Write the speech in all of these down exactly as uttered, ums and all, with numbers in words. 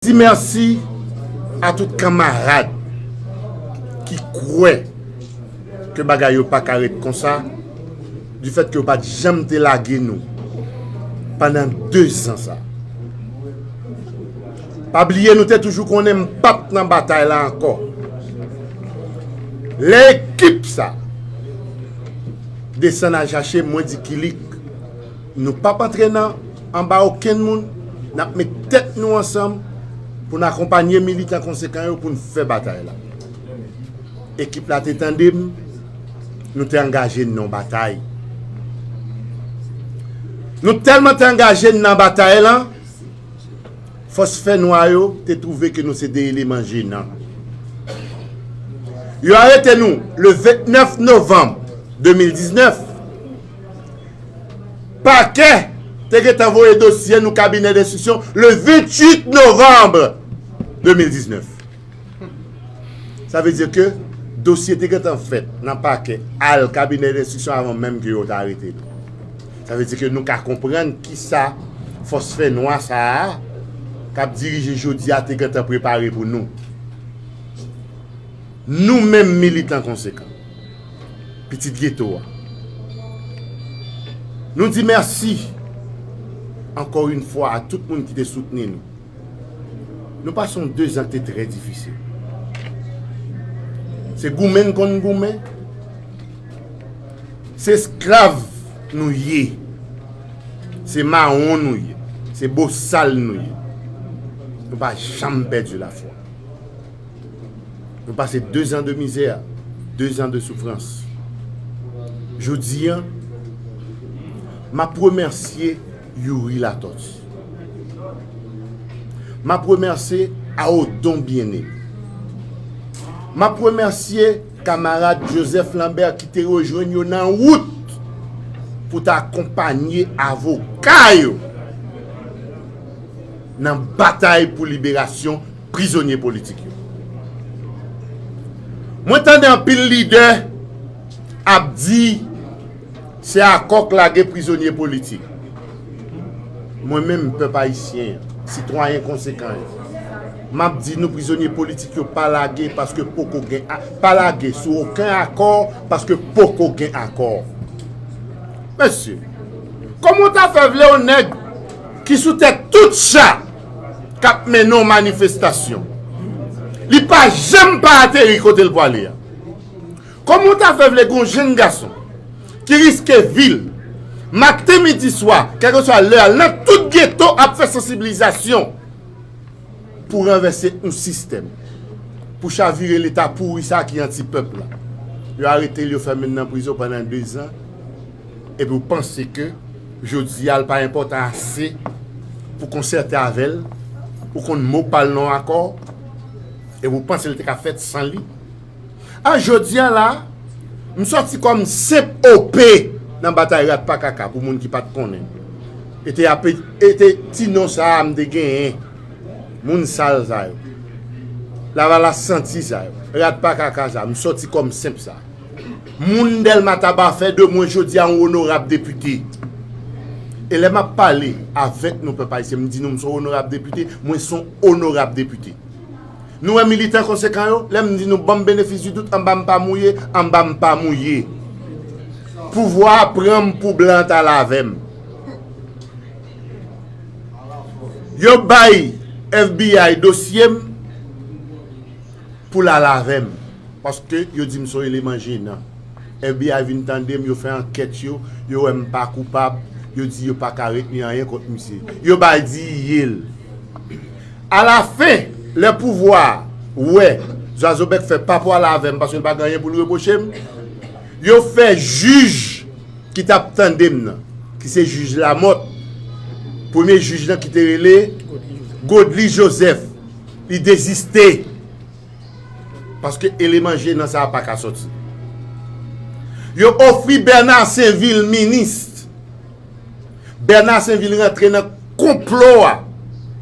Di mèsi a tout kanmarad ki kwè ke bagay yo pa ka ret konsa, difèt ke yo pa t janm te lage nou pandan dezan sa. Pa bliye, nou te toujou konnen m pa t nan batay la ankò. Lè ekip sa desann al chache m, mwen di Kilik, nou p ap antre nan, anba okenn moun, n ap met tèt nou ansanm pou n akonpanye militan konsekan yo pou n fè batay la. Ekip la te tande m, nou te angaje n nan batay. Nou tèlman te angaje n nan batay lan, fòs fènwa yo te twouve ke nou se de eleman jenan. Yo arete nou le vennèf novanm de mil diznèf. Pakè te gentan voye dosye nou kabinè denstriksyon le venntuit novanm de mil diznèf. Sa vle di ke dosye te gentan fèt nan pakè al kabinè denstriksyon avan menm ke yo ta arete nou. Sa vle di ke nou ka konprann kisa fòs fènwa sa a k ap dirije jodi a te gentan prepare pou nou. Nou menm militan konsekan, pitit geto a, nou di mèsi ankò yon fwa a tout moun ki te soutni nou. Nou pase yon dezan ki te trè difisil. Se goumen n konn goumen. Se esklav nou ye. Se mawon nou ye. Se bosal nou ye. Nou pa janm pèdi lafwa. Nou pase dezan de mizè, dezan de soufrans. Jodi a, m ap remèsye Youri Latortue. M ap remèsye Aodon Bien-Aimé. M ap remèsye kamarad Joseph Lambert ki te rejwenn yo nan wout pou ta akonpanye avoka yo nan batay pou liberasyon prizonye politik yo. Mwen tande anpil lidè ap di se akò k lage prizonye politik. Mwen menm, pèp ayisyen an, sitwayen konsekan yo, m ap di nou prizonye politik yo pa lage paske poko gen a-, pa lage sou okenn akò paske poko gen akò. Mesye, kòman w ta fè vle yon nèg ki sou tèt tout cha k ap mennen yon manifestasyon, li pa janm pa ateri kote l pwale a? Kòman w ta fè vle gen yon jenn gason ki riske vi l maten, midi, swa, kèlkeswa lè a, nan tout geto ap fè sansibilizasyon pou ranvèse yon sistèm, pou chavire leta pouri sa ki anti pèp la? Yo arete l, yo fèmen l nan prizon pandan dezan, epi w panse ke jodi a l pa enpòtan ase pou konsète avè l, ou konn mo pa l nan akò, epi w panse l te ka fèt san li? A jodi a la, m sòti kòm senp O P nan batay Rat pa kaka, pou moun ki pa t konnen. E te ape-, e te ti non sa a m te genyen. Moun sal sa yo. Lavalas santi sa yo. Rat pa kaka sa, m sòti kòm senp sa. Moun Dèlma Taba fè de mwen jodi a yon onorab depite. E lè m ap pale avèk nou pèp ayisyen, m di nou m se yon onorab depite, mwen se yon onorab depite. Nou wè militan konsekan yo, lè m di nou ban m benefis di dout, anba m pa mouye, anba m pa mouye. Pouvwa a pran m pou blan t al avè m. Yo bay F B I dosye m pou l al avè m, paske yo di m se yon eleman jenan. F B I vin tande m, yo fè ankèt yo, yo wè m pa koupab, yo di yo pa ka retni anyen kont misye. Yo bay di ye l. Alafen, lè pouvwa a wè Zwazo Bèk fè pa pwale avè m paske l pa gen anyen pou l repwoche m, yo fè jij ki t ap tande m nan, ki se jij Lamòt, premye jij lan ki te rele Godly Joseph, li deziste. Paske eleman jenan sa a pa ka sòti. Yo ofri Bernard Sainvil minis. Bernard Sainvil rantre nan konplo a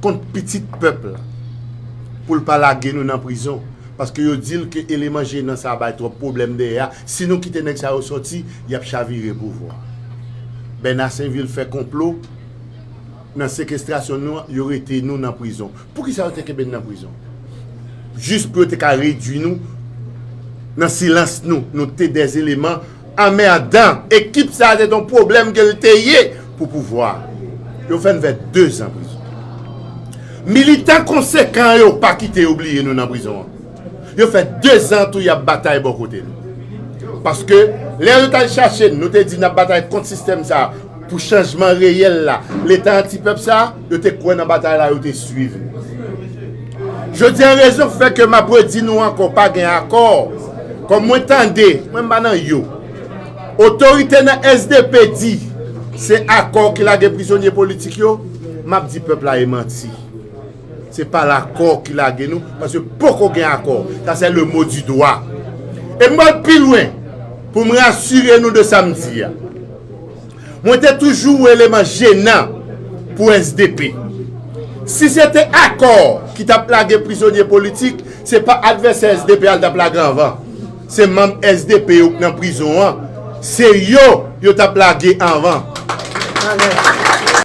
kont pitit pèp la pou l pa lage nou nan prizon. Paske yo di l ke eleman jenan sa a bay twòp pwoblèm dèyè a. Si nou kite nèg sa yo sòti, y ap chavire pouvwa a. Bernard Sainvil fè konplo nan sekestrasyon nou an, yo rete nou nan prizon. Poukisa yo te kenbe n nan prizon? Jis pou yo te ka redui nou nan silans nou. Nou te des éléments emmerdants. Ekip sa a se te yon pwoblèm ke l te ye pou pouvwa. Yo fè n fè dezan prizon. Militan konsekan yo pa kite yo bliye nou nan prizon an. Yo fè dezan tou y ap batay bò kote nou. Paske lè yo t al chache n, nou te di n ap batay kont sistèm sa a pou chanjman reyèl la. Leta antipèp sa a, yo te kwè nan batay la, yo te swiv nou. Jodi a, rezon k fè ke m ap redi nou ankò, pa gen akò. Kòm mwen tande, mwen m pa nan yo. Otorite nan S D P di se akò ki lage prizonye politik yo, m ap di pèp la e manti. Se pa lakò ki lage nou, paske poko gen akò. Sa se le mot du doigt. E m pral pi lwen pou m rasire nou de sa m di a. Mwen te toujou yon eleman jenan pou S D P. Si se te akò ki t ap lage prizonye politik, se pa advèsè S D P a l t ap lage anvan. Se manm S D P yo k nan prizon an. Se yo yo t ap lage anvan.